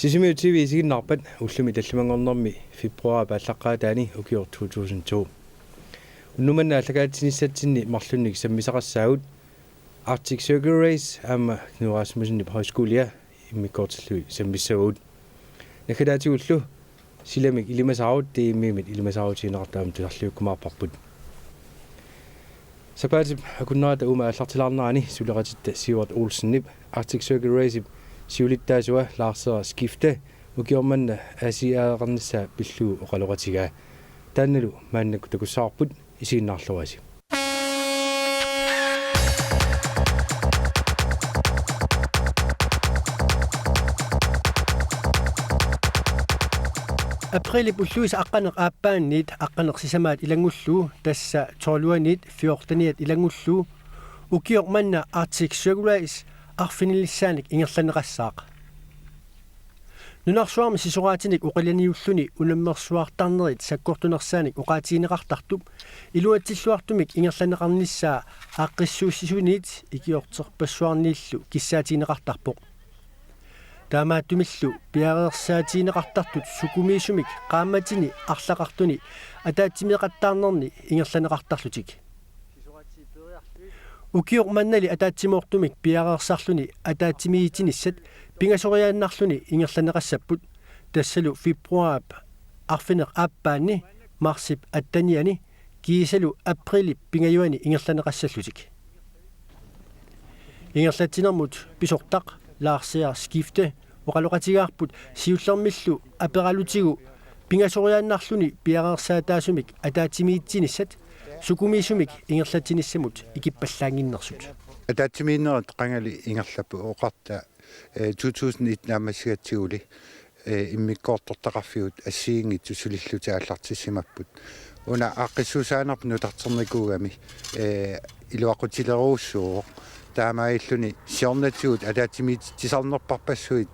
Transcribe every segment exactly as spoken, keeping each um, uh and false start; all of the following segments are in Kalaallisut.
Sisimiut T V isiginnaarpat ullumi tallimanngornermi februaarip aallaqqaataani ukioq to tusind to. Unnuk manna aallakaatitsinissatsinni marlunnik sammisaqassaagut Arctic Circle Race aamma Knud Rasmussenip Højskolia immikkoortillugit sammissavagut. Naggataatigullu silamik ilimasaarut D M-imit ilimasaarutigineqartut aamma tusarliukkumaarparput. Sapaatip akunnerata uuma aallartilaarnerani suleqatitta Sivert Olsenip Arctic Circle Raceip siulittaasua Laarseeraq Skifte ukioq manna Aasiaaqarnissaa pillugu oqaloqatigaa. Taannalu maannakkut takussavarput, isiginnaarluarisi. Aprilip ulluisa aqqaneq-aappaanniit aqqaneq-sisamaat ilanngullugu, tassa tolvianiit fjorteniat ilanngullugu, ukioq manna Arctic Circle Race arfinilissaanik ingerlanneqassaaq. Nunarsuarmi sisoraatinik oqilaniulluni unammersuartarnerit sakkortunersaanik oqaatigineqartartup iluatsilluartumik ingerlanneqarnissaa aaqqissuussisuniit ikiorterpassuarniillu kissaatigineqartarpoq. Taamaattumillu piareersaatigineqartartut sukumiisumik qaammatini arlaqartuni ataatsimeeqattaarnerni ingerlanneqartarlutik. Ukioq mannali ataatsimoortumik piareersarluni ataatsimiititsinissat pingasoriaannarluni ingerlanneqassapput, tassalu februaarip arfineq-aappaanni, marsip attenianni kiisalu aprilip pingajuanni ingerlanneqassallutik. Ingerlatsinermut pisortaq Laarseeraq Skifte oqaloqatigaarput siullermillu aperalutigu pingasoriaannarluni piareersaataasumik ataatsimiititsinissat sukumiisumik ingerlatsinissamut ikippallaannginnersut. Ataatsimiinnerit qangali ingerlapput oqarta, eh, to tusind et naammassigatsiguli, eh, immikkoortortaqarfigut assigiinngitsut sulillutik aallartissimapput. Una aaqqissuussaanerput nutarternikuugami, eh, iluaqutsilerujussuuvoq. Taamaalilluni siornatigut ataatsimiititsisarnerparpassuit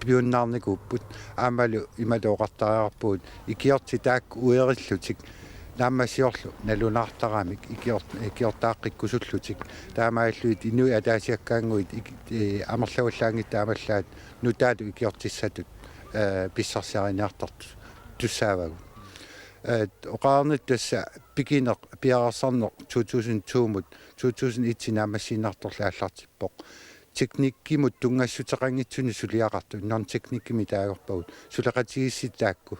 piunnaarnikuupput. Aammalu imatut oqartariaqarpugut, ikiortit taakku uerillutik naammassiorlu nalunaartaramik ikiort-, ikiortaaqqikkusullutik. Taamaalillugit inuit ataasiakkaannguit ik-, eh, amerlavallaanngitsut taamaallaat nutaatut ikiortissatut, eh, pissarsiariniartartut tussaavagut. Eh, oqarnittut tassa pikineq, piareersarneq to tusind to-mut to tusind et naammassiinnartorlu aallartippoq. Teknikkimut tunngassuteqanngitsunik suliaqartut, non-teknikkimik taagorpagut, suleqatigiissitaakku,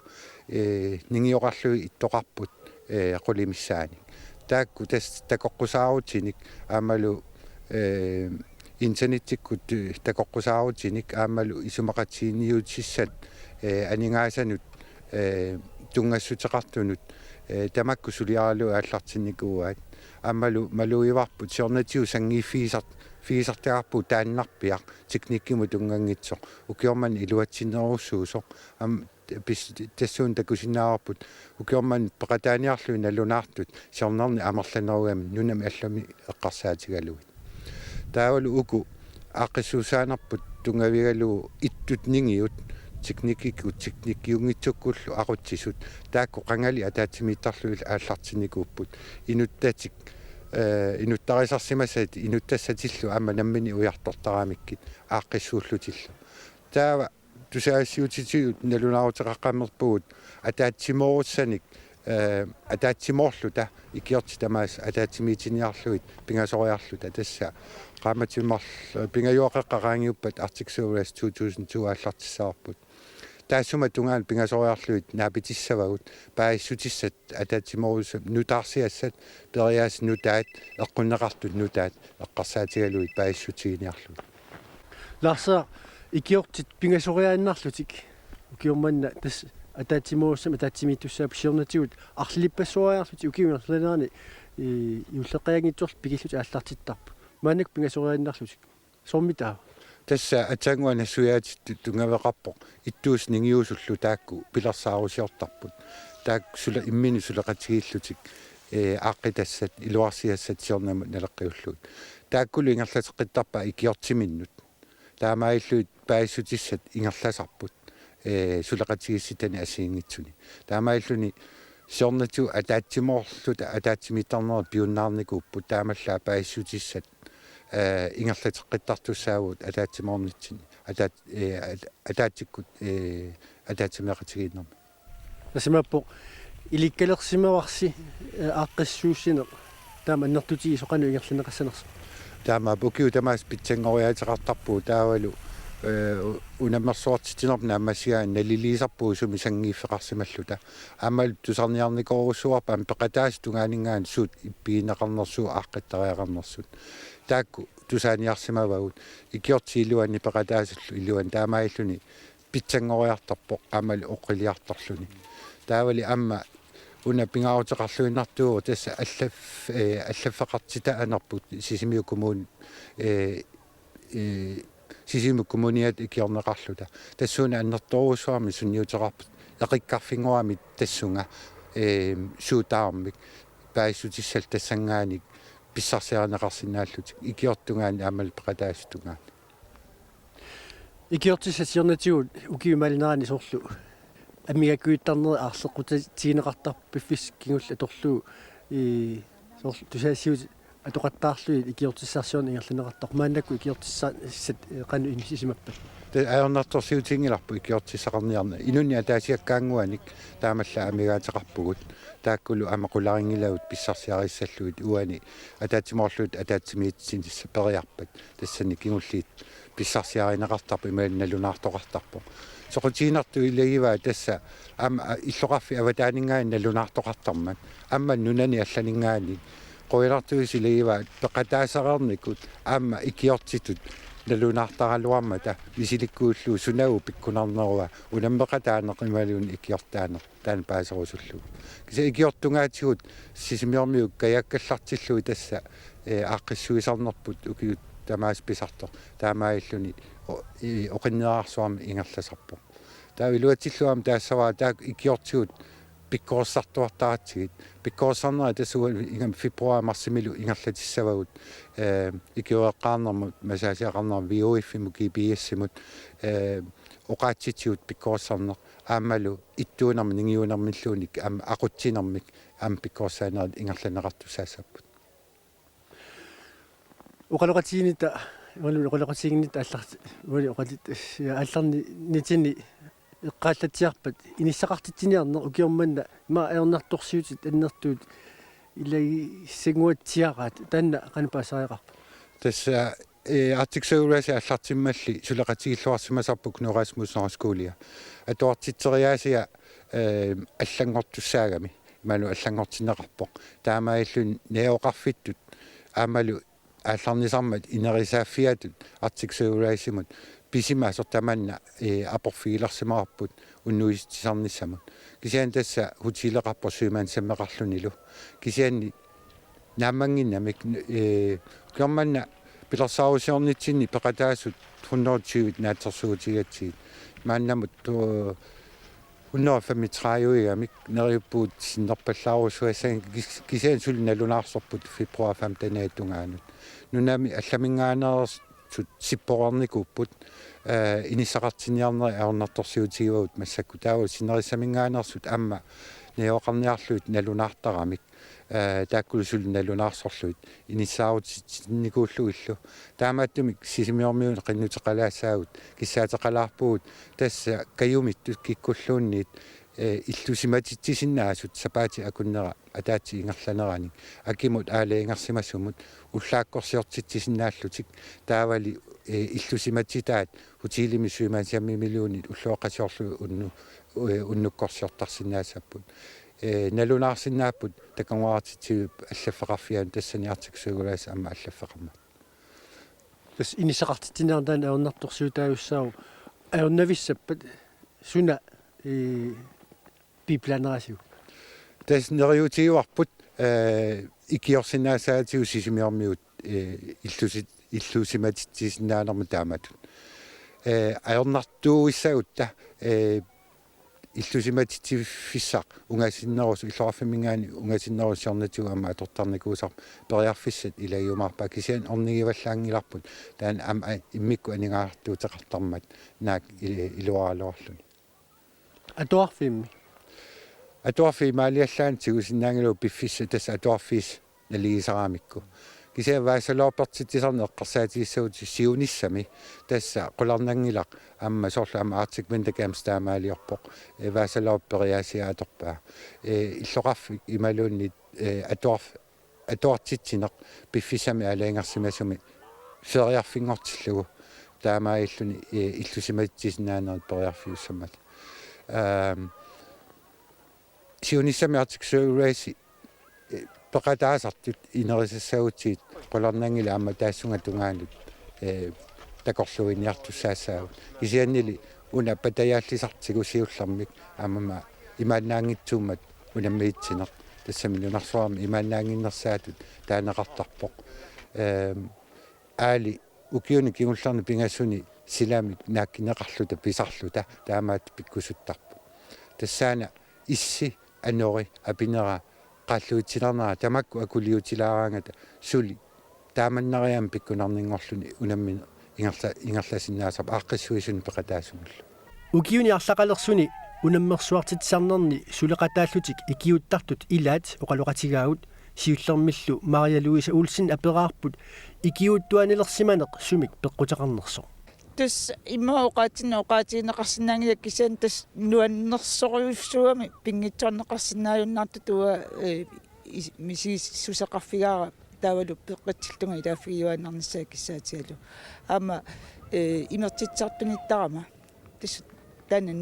eh, ningioqarlugit ittoqarput, eh, qulit missaannik. Taakku tassa takoqqusaarutinik aammalu, eh, internettikkut, eh, takoqqusaarutinik aammalu isumaqatigiinniutissat, eh, aningaasanut, eh, tunngassuteqartunut, eh, tamakku suliaralugit aallartinnikuuaat. Aammalu malugivarput siornatigut sanngiiffigisart-, figisartagarput taannarpiaq teknikkimut tunnganngitsoq. Ukioq manna iluatsinnerujussuusoq. Aamma pis-, tassuuna takusinnaavarput ukioq manna peqataaniarlugit nalunaartut siornarneq amerlanerugami nunami allami eqqarsaatigalugit. Taavalu uku aaqqissuussaanerput tunngavigalugu ittut ningiut teknikkikkut teknikkiunngitsukkullu aqutsisut, taakku qangali ataatsimiittarlugit aallartinnikuupput. Inuttatik, eh, inuttarisarsimasatit inuttassatillu aamma nammineq ujartortaramikkit aaqqissuullutillu. Taava tusagassiuutitigut nalunaaruteqaqqammerpugut ataatsimoorussanik, eh, ataatsimoorluta ikiortit tamaasa ataatsimiitiniarlugit pingasoriarluta, tassa qaammatit marl-, pingajuat qeqqat qaangiuppat Arctic Circle Race to tusind to aallartissavarput. Taassuma tungaanut pingasoriarlugit naapitissavagut paasissutissat ataatsimoorussamik nutaarsiassat, periaasat nutaat, eqqunneqartut nutaat eqqarsaatigalugit paasissutiginiarlugit. Laarseeraq, ikiortit pingasoriaannarlutik ukioq manna tassa ataatsimoorussamik ataatsimiittussaapput, siornatigut arlalippassuariarlutik ukiup ingerlanerani, ii, juulleqqianngitsorlu pikillutik aallartittarput. Maannakkut pingasoriaannarlutik. Soormitaava? Tassa aatsaannguaq nassuiaatittut tunngaveqarpoq ittuusut ningiusullu taakku pilersaarusiortarput. Taakku sule-, imminnut suleqatigiillutik, eh, aaqqitassat, iluarsiassat siornamut naleqqiullugit. Taakkulu ingerlateqqittarpaat ikiortiminnut. Taamaalillugit paasissutissat ingerlasarput, eh, suleqatigiissitanik assigiinngitsuni. Taamaalilluni siornatigut ataatsimoorluta ataatsimiittarnerat piunnaarnikuupput, taamaallaat paasissutissat, ee, ingerlateqqittartussaavugut ataatsimoornitsinni, ataat-, ee, at-, ataatsikkut, ee, ataatsimeeqatigiinnermi. Tassa imaappoq ilikkalersimavarsi, ee, aaqqissuussineq taama annertutigisoq qanoq ingerlanneqassanersoq. Taamaappoq, ukiut tamaasa pitsanngoriaateqartarpugut taavalu, ee, u-, unammersuartitsinerput naammassigaanni naliliisarpugut sumi sanngiiffeqarsimalluta. Aammalu tusarniarnikoorujussuarput aamma peqataasut tungaaninngaanniit suut ippigineqarnersut aaqqittoriaqarnersut. Taakku tusaaniarsimavagut ikiortit iluanni peqataasullu iluanni, taamaalilluni pitsanngoriartorpoq aammalu oqiliartorluni. Taavali aamma una pingaaruteqarluinnartuuvoq tassa allaf-, ee, allaffeqartitaanerput Sisimiut Kommuni, ee, ee, Sisimiut Kommuniata ikiorneqarluta. Tassuuna annertoorujussuarmik sunniuteqarput eqikkarfinngoramik tassunga, ee, suut tamarmik paasissutissallu tassanngaanniit pissarsiarineqarsinnaallutik ikiortip tungaani aammalu peqataasut tungaani. Ikiortissat siornatigut ukiup imaalinerani soorlu amigakkujuttarneri aarleqqutigineqartarput piffissaq kingulleq atorlugu, ee, soorlu tusagassiuutit atoqattaarlugit ikiortissarsiorneq ingerlanneqartarpoq. Maannakkut ikiortissat, ee, qanoq inissisimappat? Tassa ajornartorsiutiginngilarput ikiortissaqarniarneq. Inunnik ataasiakkaannguanik taamaallaat amigaateqarpugut. Taakkulu aamma qularinngilavut pissarsiarissallugit uani ataatsimoorlugit ataatsimiititsinissaq periarpat. Tassani kingulliit pissarsiarineqartarpoq imaluunniit nalunaartoqartarpoq. Soqutiginartut ilagivaat tassa aamma illoqarfiup avataaninngaanniit nalunaartoqartarmat. Aamma nunani allaninngaanniit qujanartuusoq ilagivaat peqataasereernikut aamma ikiortitut nalunaartaraluarmata misilikkuillugu sunaaffa pikkunarnerua unammeqataaneq imaluunniit ikiortitaaneq taanna paaserusullugu. Kisianni ikiortip tungaatigut Sisimiormiut kajakkallartillugit tassa, ee, aaqqissuisarnerput ukiut tamaasa pisartoq. Taamaalilluni o-, ee, oqinnerarsuarmik ingerlasarpoq. Taava iluatsillugu aamma taassavara taakku ikiortigut pikkorissartuartaratsigit. Pikkorissarnerit tassa uani ingammik februar marsimilu ingerlatissavagut, ee, ikioreqqaarnermut, masaasiaqarnermut, V H F-imut, G P S-imut, ee, oqaatsitigut pikkorissarneq. Aammalu ittuunermik ningiunermilluunniit aamma aqutsinermik aamma pikkorissaanerit ingerlanneqartussaassapput. Oqaloqatigiinnitta, uani oqaloqatigiinnitta allar-, uani oqalit-, allarni-, nitini eqqaallatsiarpat inissaqartitsiniarneq ukioq manna ima ajornartorsiutit annertuut ilagissanguatsiaraat, taanna qanoq paasisariaqarpa? Tassa ee, Arctic Circle Race aallartimmalli suleqatigilluarsimasarput Knud Rasmussen Højskole. Atuartitseriaasia, ee, allanngortussaagami, imaluunniit allanngortinneqarpoq. Taamaalilluni najugaqarfittut aammalu aallarnisarmat inerisaaffiatut Arctic Circle Race-imut pisimasoq tamanna, ee, aporfigilersimavarput unnuisitsisarnissamut. Kisianni tassa hotelleqarpoq sømandshjemmeqarlunilu. Kisianni naammannginnamik, ee, ukioq manna pilersaarusiornitsinni peqataasut hundrede tyve naatsorsuutigigatsigit. Maannamut, ee, hundrede femogtredive-igamik neriuppugut sinnerpallaarussuassagamik kis-, kisianni suli nalunaarsorput februar femteniata tungaanut. Nunami allaminngaanneersut sipporeernikuupput, ee, inissaqartinniarnerit ajornartorsiutigivagut massakkut. Taava sinerissaminngaanneersut aamma najugaqarniarlugit nalunaartaramik, ee, taakkulu suli nalunaarsorlugit inissaarutitsinnikuullugillu. Taamaattumik Sisimiormiunut qinnuteqalaassaagut, kissaateqalaarpugut tassa kajumittut kikkulluunniit, ee, illusimatitsisinnaasagut sapaatip akunnera ataatsip ingerlanerani akimut aalajangersimasumut ullaakkorsiortitsisinnaallutik, taavali, ee, illusimatitaat hotelimi sømandshjemmimiluunniit ulloqeqqasiorlugit unnu-, ee, unnukkorsiortarsinnaassapput. Ee, nalunaarsinnaapput takunnguartitsiviup allaffeqarfianut, tassani Arctic Circle Race aamma allaffeqarmat. Tassa inissaqartitsiniarneq taanna ajornartorsiutaajussaavoq, ajornavissappat suna, ee, piplanerasigu? Tassa neriuutigivarput, ee, ikiorsinnaassaatigut Sisimiormiut, ee, illusi-, illusimatitsisinnaanermut taamatut. Ee, ajornartuuissagutta, ee, illusimatitsiffissaq ungasinnerusoq, illoqarfimminngaanniit ungasinnerusoq siornatigut aamma atortarnikuusarput, periarfissat ilagiumaarpaat, kisianni ornigivallaanngilarput taanna aamma immikkut aningaasartuuteqartarmat naak i-, iluaraluarluni. Atuarfiimmi? Atuarfiit imaaliallaannaq tigusinnaanngilagut piffissaq tassa atuarfiisa naligisaramikku. Kisianni Vasalooppertitsisarneq eqqarsaatigissagutsigu siunissami tassa qularnanngilaq aamma soorlu aamma Arctic Winter Games taamaaliorpoq. Ee, Vasalooppi periaasiat atorpaa. Ee, illoqarfik imaluunniit, ee, atuarf-, atuartitsineq piffissami aalajangersimasumi feriarfinngortillugu taamaalilluni, ee, illusimatitsisinnaaneri periarfiussammat. Aam, siunissami Arctic Circle Race, ee, peqataasartut inerisassagutsigit qularnanngilaq aamma tassunga tungaanut, ee, takorluuiniartussaassaagut. Kisiannili una patajaallisartigu siullermik aamma imaannaanngitsuummat unammisitsineq. Tassami nunarsuarmi imaannaannginnersaatut taaneqartarpoq. Ehm, aali ukiuni kingullerni pingasuni silamik naakkineqarluta pisarluta taamaattut pikkusuttarput. Tassaana issi, anori, apinera, qaalluitsinarnera tamakku akuliutilaaraangata suli taamannariaammik pikkunarninngorluni unammineq ingerla-, ingerlasinnaasarpoq aaqqissuisuni peqataasumillu. Ukiuni arlaqalersuni unammersuartitsisarnerni suleqataallutik ikiuuttartut ilaat oqaloqatigaagut, siullermillu Maria Louise Olsen aperaarput ikiuuttuanilersimaneq sumik peqquteqarnersoq. Tassa immaqa oqaatsinni oqaatigineqarsinnaanngilaq, kisianni tassa nuannersorujussuugami pinngitsoorneqarsinnaajunnaartutut, ee, is-, misigissuseqarfigaara taavalu peqqitsilluta ilaaffigiuaannarnissaa kissaatigalugu. Aamma, ee, imertitsisartunittarama tassa taanna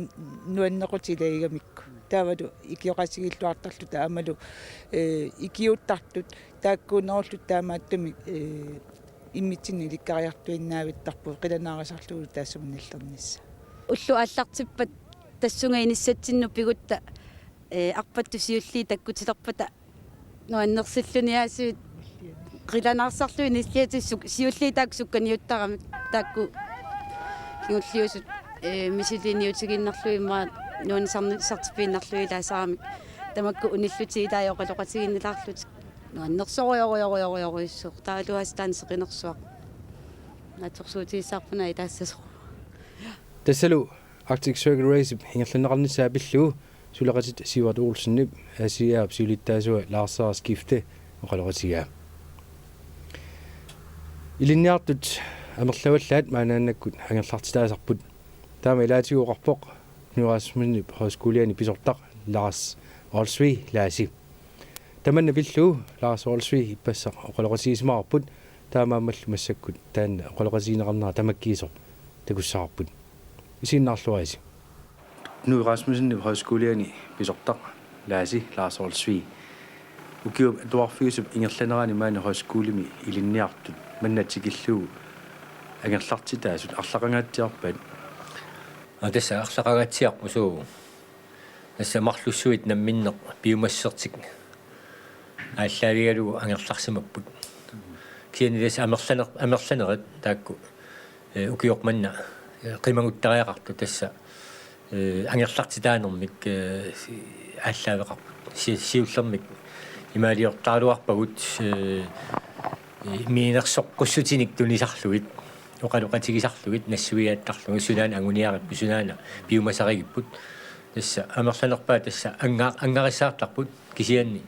nuannequtigigamikku. Taavalu ikioqatigiilluartarluta aammalu, ee, ikiuuttartut taakkuunerulluta taamaattumik, ee, immitsinnut ilikkariartuinnaavittarput qilanaarisarlugu taassuma nallernissaa. Ullut aallartippat tassunga inissatsinnut pigutta, ee, arpattut siulliit takkutilerpata nuannersilluniaasiit qilanaarsarlugit nilliatit suk-, siulliit taakku sukkaniuttaramik taakku kingulliusut, ee, misiliiniutigiinnarlugit immaqa nuannisarni-, sartipiinnarlugit ilaasaramik tamakku unillutik ilai oqaloqatigiinnilaarlutik. Nuannersorujorujorujorujussuuq. Taavalu aasiit taanna seqinersuaq. Naatsorsuutigissavarput ilaassasut. Tassalu Arctic Circle Race-ip ingerlanneqarnissaa pillugu suleqatit Sivert Olsenip A C R-ip siulittaasua Lars Skifte oqaloqatigaa. Ilinniartut amerlavallaat maannakkut angerlartitaasarput. Taama ilaatigut oqarpoq Knud Rasmussenip Højskoliani pisortaq Lars Olsvig Laasi. Tamanna pillugu Lars Olsvig ippassaq oqaloqatigisimavarput, taamaammallu massakkut taanna oqaloqatigineqarnera tamakkiisoq takussavarput. Isiginnaarluarisi. Knud Rasmussenip Højskoliani pisortaq Laasi, Lars Olsvig. Ukiup atuarfiusup ingerlanerani maani højskolimi ilinniartut manna tikillugu angerlartitaasut arlaqangaatsiarpat? Aa, tassa arlaqangaatsiarput suu. Tassa marlussuit namminneq piumassusertik aallaavigalugu angerlarsimapput. Kisianni tassa amerlaner-, amerlanerit taakku, ee, ukioq manna, ee, qimaguttariaqartut tassa, ee, angerlartitaanermik, ee, si-, aallaaveqarput. Si-, siullermik imaaliortaraluarpagut, ee, ee, mianersoqqussutinik tunisarlugit, oqaloqatigisarlugit, nassuiaattarlugit, sunaana anguniaripput, sunaana piumasarigipput. Tassa amerlanerpaat tassa anga-, angarissaartarput, kisianni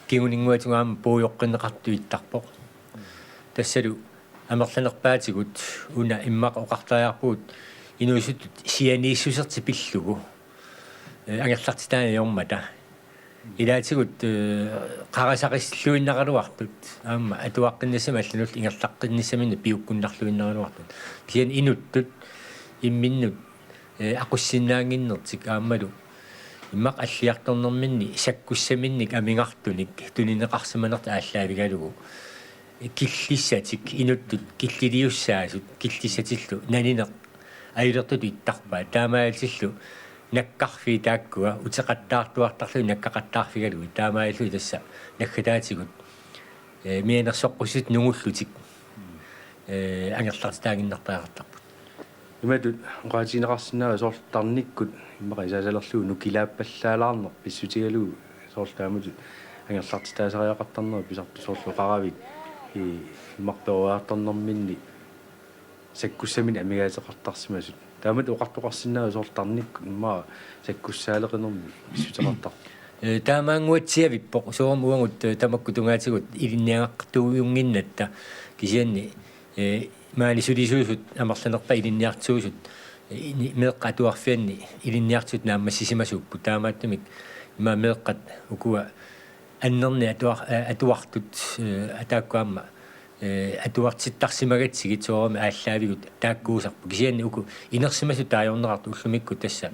kinguninnguatigut aamma puigoqqinneqartutut ittarpoq. Tassalu amerlanerpaatigut una immaqa oqartariaqarpugut inuusuttut sianiissusertik pillugu, ee, angerlartitaaneq ajormata. Ilaatigut, ee, qarasarissilluinnaraluartut, aamma atuaqqinnissamik allanullu ingerlaqqinnissaminnik piukkunnarluinnaraluartut. Kisianni inuttut imminnut, ee, aqussinnaannginnertik aammalu immaqa alliartornerminni sakkussaminnik amigartunik tunineqarsimanertik aallaavigalugu. Killissatik, inuttut killiliussaasut, killissatillu nanineq ajulertutut ittarpaat. Taamaalillutillu nakkarfiit taakkua uteqattaartuartarlugit nakkaqattaarfigalugit. Taamaalilluni tassa naggataatigut, ee, mianersoqqussutit nungullutik, ee, angerlartitaaginnartariaqartarput. Imatut oqaatigineqarsinnaavoq soorlu tarnikkut immaqa isaasalerlugu nukilaappallaalaarneq pissutigalugu soorlu taamatut angerlartitaasariaqartarnerit pisartut soorlu oqaravit, ee, immaqa peroriartornerminni sakkussaminnik amigaateqartarsimasut. Taamatut oqartoqarsinnaavoq soorlu tarnikkut immaqa sakkussaaleqinermik pissuteqartartut. Ee, taamaannguatsiavippoq, soormi uagut, ee, tamakku tungaatigut ilinniagaqartuujunnginnatta, kisianni, ee, maani sulisuusut amerlanerpaat ilinniartuusut, ee, ini-, meeqqat atuarfianni ilinniartut naammassisimasuupput, taamaattumik ima meeqqat ukua annerni atuar-, ee, atuartut, ee, ataakku aamma, ee, atuartittarsimagatsigit soormi aallaavigut taakkuusarput. Kisianni uku inersimasut taajorneqartut ullumikkut tassa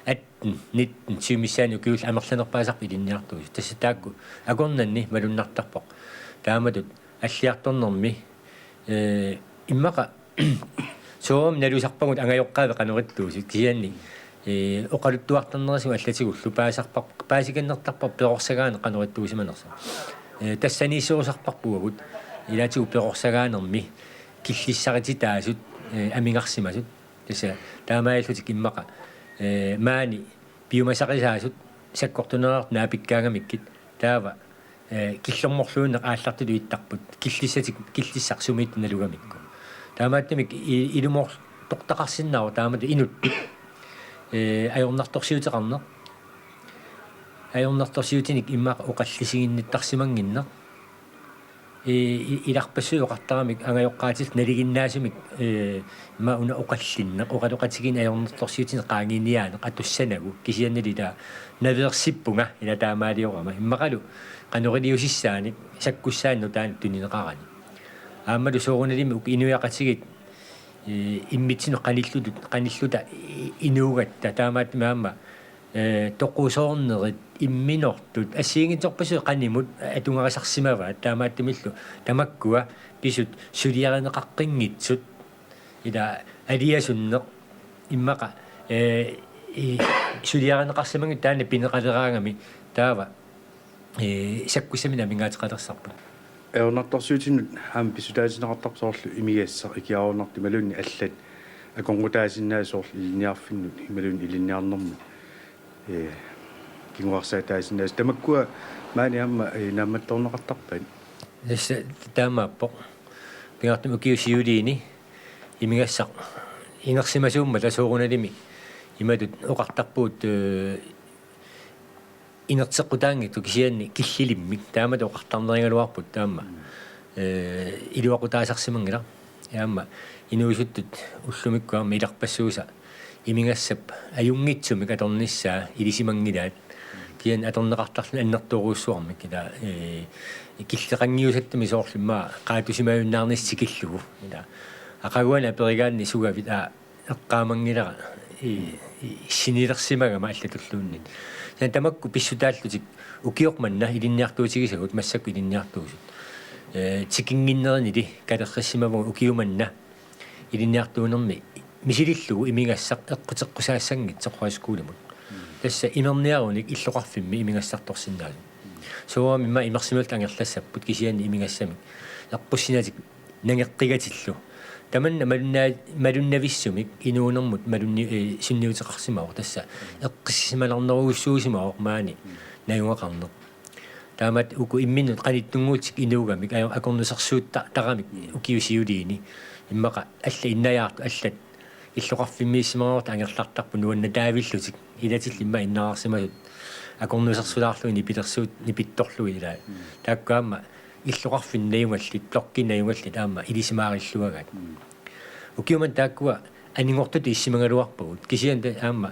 atten, nitten, siumissaani ukiullit amerlanerpaasarput ilinniartuusut. Tassa taakku akornanni malunnartarpoq. Taamatut alliartornermi, ee, immaqa soormi nalusarpagut angajoqqaavi qanoq ittuusut, kisianni, ee, oqaluttuartarnerisigut allatigullu paasisarpar-, paasikannertarparput perorsagaaneq qanoq ittuusimanersoq. Ee, tassaniissorusarparput uagut ilaatigut perorsagaanermi killissarititaasut, ee, amigarsimasut. Tassa taamaalillutik immaqa, ee, maani piumasaqisaasut sakkortunerartut naapikkaangamikkit, taava, ee, killormorluinnaq aallartitut ittarput, killissatik-, killissaq sumiittoq nalugamikku. Taamaattumik i-, ilumoortoqarsinnaavoq taamatut inuttut, ee, ajornartorsiuteqarneq. Ajornartorsiutinik immaqa oqallisiginnittarsimannginneq. Ee, i-, ilarpassui oqartaramik angajoqqaatillu nalinginnaasumik, ee, ima una oqallinneq, oqaloqatigiinneq ajornartorsiutinik qaanginiaaneq atussanagu, kisiannili taava naveersippunga ila taamaaliorama. Immaqalu qanoq iliuusissaanik sakkussaanut taanna tunineqarani. Aammalu soorunalimi uku inuiaqatigiit, ee, immitsinnut qanillutut, qanilluta i-, inuugatta, taamaattumik aamma, ee, toqusoornerit imminortut assigiinngitsorpassuit qanimut atugarisarsimavaat, taamaattumillu tamakkua pisut suliarineqaqqinngitsut, ila aliasunneq immaqa, ee, i-, suliarineqarsimanngitsoq taanna pineqaleraangami, taava, ee, sakkussaminnik amigaateqalersarput. Ajornartorsiutinut aamma pissutaatinneqartarpoq soorlu imigassaq ikiaroornartoq imaluunniit allat akornutaasinnaasut soorlu ilinniarfinnut imaluunniit ilinniarnermut, ee, kinguarsaataasinnaasut. Tamakkua maani aamma, ee, naammattoorneqartarpaat. Tassa taamaappoq. Pingaartumik ukiup siuliini imigassaq inersimasuummat soorunalimi imatut oqartarpugut, ee, inerteqqutaanngitsut kisianni killilimmik. Taamatut oqartarnerigaluarput taama. Mm. Ee, iluaqutaasarsimanngilaq. Aamma inuusuttut ullumikkut aamma ilarpassuisa imigassap ajunngitsumik atornissaa ilisimanngilaat. Kisianni atorneqartarluni annertoorujussuarmik ila, ee, killeqanngiusattumik soorlu immaqa qaatusimajunnaarnissaq tikillugu. Ila aqaguani aperigaanni sugavit, aa, eqqaamanngilara i-, i-, sinilersimagama allatulluunniit. Taanna tamakku pissutaallutik ukioq manna ilinniartuutigisagut massakkut ilinniartuusut. Ee, tikinnginnerinili katerrissimavagut ukiup manna ilinniartuunermi misilillugu imigassaq eqquteqqusaassanngitsoq højskolimut. Tassa imerniarunik illoqarfimmi imigassartorsinnaasut. Soorunami imma imersimallutik angerlassapput kisianni imigassamik eqqussinatik nangeqqigatillu. Tamanna malunna-, malunnavissumik inuunermut malunni-, ee, sunniuteqarsimavoq, tassa eqqissisimalernerujussuusimavoq maani najugaqarneq. Taamatut uku imminnut qanittunnguutik inuugamik, ajo-, akornusersuuttaramik ukiup siuliini. Immaqa allat innajaartut allat illoqarfimmiissimanermut angerlartarput nuannataavillutik. Ilatillu immaqa innarsimasut akornusersulaarlugit nipilersuut nipittorlugit ilaa. Mm. Taakku aamma illoqarfinni najugallit, blokkinni najugallit aamma ilisimaarilluagaat. Mm. Ukiumut taakkua aninngortutut issimagaluarpagut. Kisianni ta-, aamma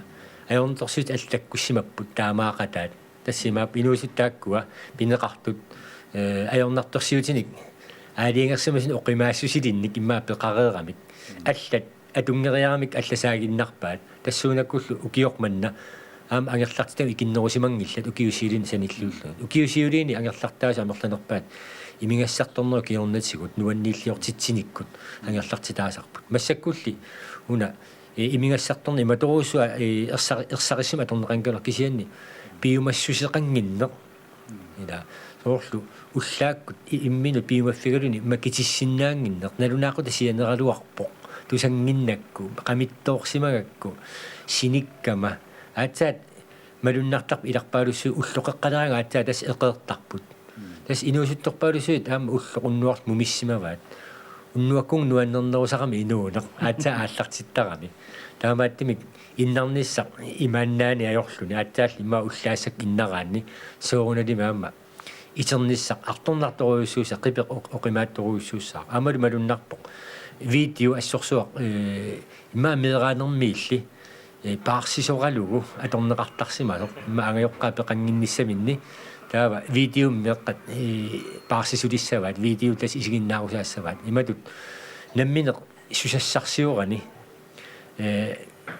ajornartorsiutit allat takkussimapput taamaaqataat. Tassa imaappoq inuusuttut taakkua pineqartut, ee, ajornartorsiutinik aalajangersimasunik oqimaassusilinnik immaqa peqareeramik. Mm. Allat atunngeriaramik allasaaginnarpaat. Tassuunakkullu ukioq manna aamma angerlartitavut ikinnerusimanngillat ukiup siuliini sanilliullugit. Ukiup siuliini angerlartaasut amerlanerpaat imigassartornerup kingornatigut nuanniilliortitsinikkut angerlartitaasarput. Massakkulli una, ee, imigassartorneq imatorujussuaq, ee, ersari-, ersarissumik atorneqanngikkaluarpoq kisianni piumassuseqannginneq. Ila, soorlu ullaakkut i-, imminut piumaffigaluni makitissinnaannginneq, nalunaaqutaq sianeraluarpoq, tusannginnakku, qamittoorsimagakku, sinikkama. Aatsaat malunnartarpoq ilarpaalussuit ulloqeqqaleraangat aatsaat tassa eqeertarput. Tassa inuusuttorpaalussuit aamma ulloq unnuarlu mumissimavaat. Unnuakkut nuannernerusarami inuuneq, aatsaat aallartittarami. Taamaattumik innarnissaq imaannaani ajorluni, aatsaallu immaqa ullaassakkut innaraanni, soorunalimi aamma iternissaq artornartorujussuussaaq, qipeq oq-, oqimaattorujussuussaaq. Aammalu malunnarpoq video assorsuaq, ee, immaqa meeraanermiilli, ee, paarsisoralugu atorneqartarsimasoq. Immaqa angajoqqaat peqannginnissaminni taava videomi meeqqat, ee, paarsisulissavaat, video tassa isiginnaarusaassavaat. Imatut nammineq susassarsiorani, ee,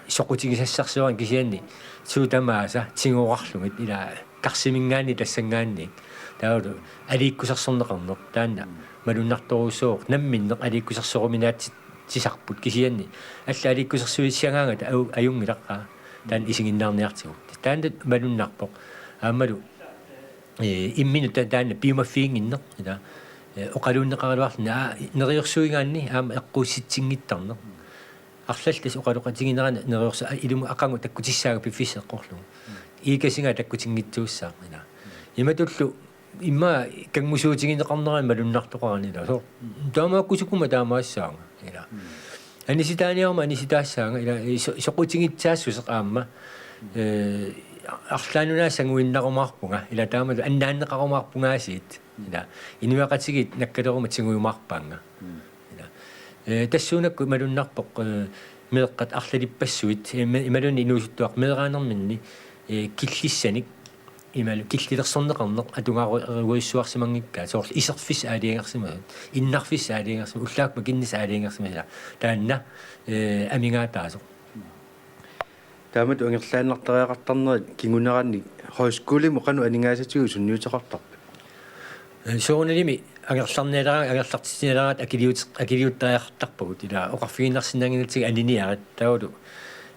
soqutigisassarsiorani kisianni suut tamaasa tigorarlugit, ila karsiminngaanniit tassanngaanniit. Taavalu aliikkusersorneqarneq taanna malunnartorujussuuvoq, namminneq aliikkusersoruminaatsisarput kisianni. Allat aliikkusersuissiagaangata aju-, ajunngilaq, aa, taanna isiginnaarniartigu. Taanna malunnarpoq. Aammalu, ee, imminut ta-, taanna piumaffiginnginneq, ila, ee, oqaluunneqaraluarluni, aa, neriorsuigaanni aamma eqquussitsinngittarneq. Arlallit tassa oqaloqatiginerani neriorsu-, aa, ilumut aqagu takkutissaanga piffissaq eqqorlugu. Iikasiga takkutinngitsuussaaq, ila. Imatullu immaqa kanngusuutigineqarnerani malunnartoqarani, ila. Soorlu taamaakkusukkuma taamaassaanga, ila. Anisitaaniaruma anisitaassaanga, ila, so-, soqutigitsaassuseq aamma, ee, arlaannunaasa sanguinnarumaarpunga, ila, taamalu annaanneqarumaarpungaasiit, ila. Inuiaqatigiit nakkaleruma tigujumaarpaannga. Ila. Ee, tassuunakkut malunnarpoq, ee, meeqqat arlalippassuit, ee, ima-, imaluunniit inuusuttuaqqat meeraanerminni, ee, killissanik, imalu killilersorneqarneq atugaaru-, -rujussuarsimanngikkaat, soorlu iserfissat aalajangersimasut, innarfissat aalajangersimasut, ullaakkut makinnissat aalajangersimasut, ila. Taanna, ee, amigaataasoq. Taamatut angerlaannartariaqartarnerit kingunerannik højskolimut qanoq aningaasatigut sunniuteqartarpat? Soorunalimi angerlarnialera-, angerlartitsialeraat akiliut-, akiliuttariaqartarpagut, ila, oqarfigiinnarsinnaannginnatsigit aniniarit, taavalu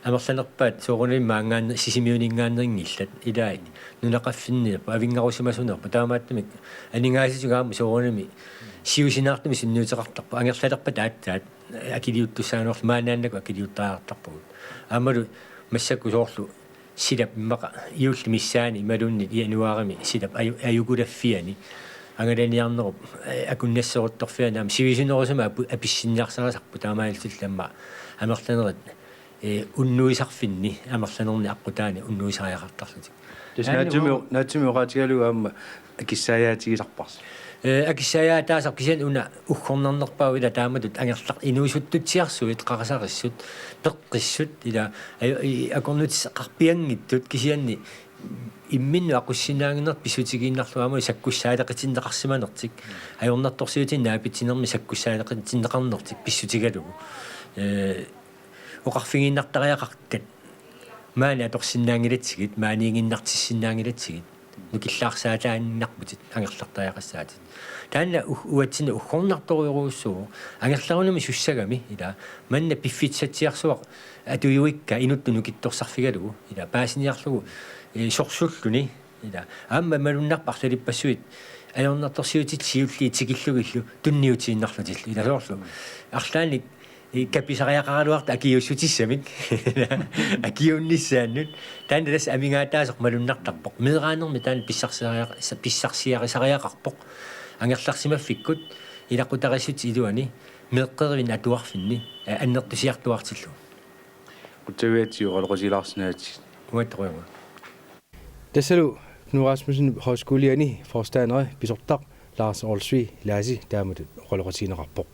amerlanerpaat soorunalimi maanngaanneer-, Sisimiuninngaanneerinngillat, ilai nunaqarfinniippoq, avinngarusimasunerpoq, taamaattumik aningaasatigut aamma soorunami siusinaartumik sunniuteqartarpoq, angerlalerpata aatsaat akiliuttussaagaluarluta maannaannakku akiliuttariaqartarpagut. Aammalu massakkut soorlu silap immaqa juulli missaani imaluunniit januaarimi silap aju-, ajukulaffiani angalaniarnerup, ee, akunnasseruttorfiani aamma sivisunerusumik apu-, apissinniarsarisarput, taamaalillutillu aamma amerlanerit, ee, unnuisarfinni amerlanerni aqqutaani unnuisariaqartarlutik. Tassa naatsumik, naatsumik oqaatigalugu aamma akissaajaatigisarparsi. Ee, akissaajaataasarpoq kisianni una uggornarnerpaavoq, ila, taamatut angerlar-, inuusuttutsiarsuit, qarasarissut, peqqissut, ila, aju-, i-, akornutissaqarpianngitsut kisianni imminnut aqussinnaannginnertik pissutigiinnarlugu aamma sakkussaaleqitinneqarsimanertik. Ajornartorsiutinik naapitsinermi sakkussaaleqitinneqarnertik pissutigalugu. Ee, oqarfigiinnartariaqartat maani atorsinnaanngilatsigit, maaniiginnartissinnaanngilatsigit, nukillaarsaataannarputit, angerlartariaqassaatit. Taanna u-, uatsinnut uggornartorujorujussuuvoq, angerlarunami sussagami, ila, manna piffissatsiarsuaq atujuikkaa inuttut nukittorsarfigalugu, ila, paasiniarlugu, ee, sorsulluni, ila, aamma malunnarpoq arlalippassuit ajornartorsiutit siulliit tikillugillu tunniutiinnarlutillu, ila, soorlu arlaannik, ee, kapisariaqaraluartut akiuussutissamik. Akiuunnissaannut. Taanna tassa amigaataasoq malunnartarpoq. Meeraanermi taanna pissarsiaria-, pissarsiarisariaqarpoq. Angerlarsimaffikkut ilaqutariissutit iluani meeqqerivinni atuarfinni, ee, annertusiartuartillugu. Qutsavigatsigu oqaloqatigilaarsinnaagatsigit. Uagut qujanaq. Tassalu Knud Rasmussen Højskoliani forstanderi pisortaq Lars Olsvig Laasi taamatut oqaloqatigineqarpoq.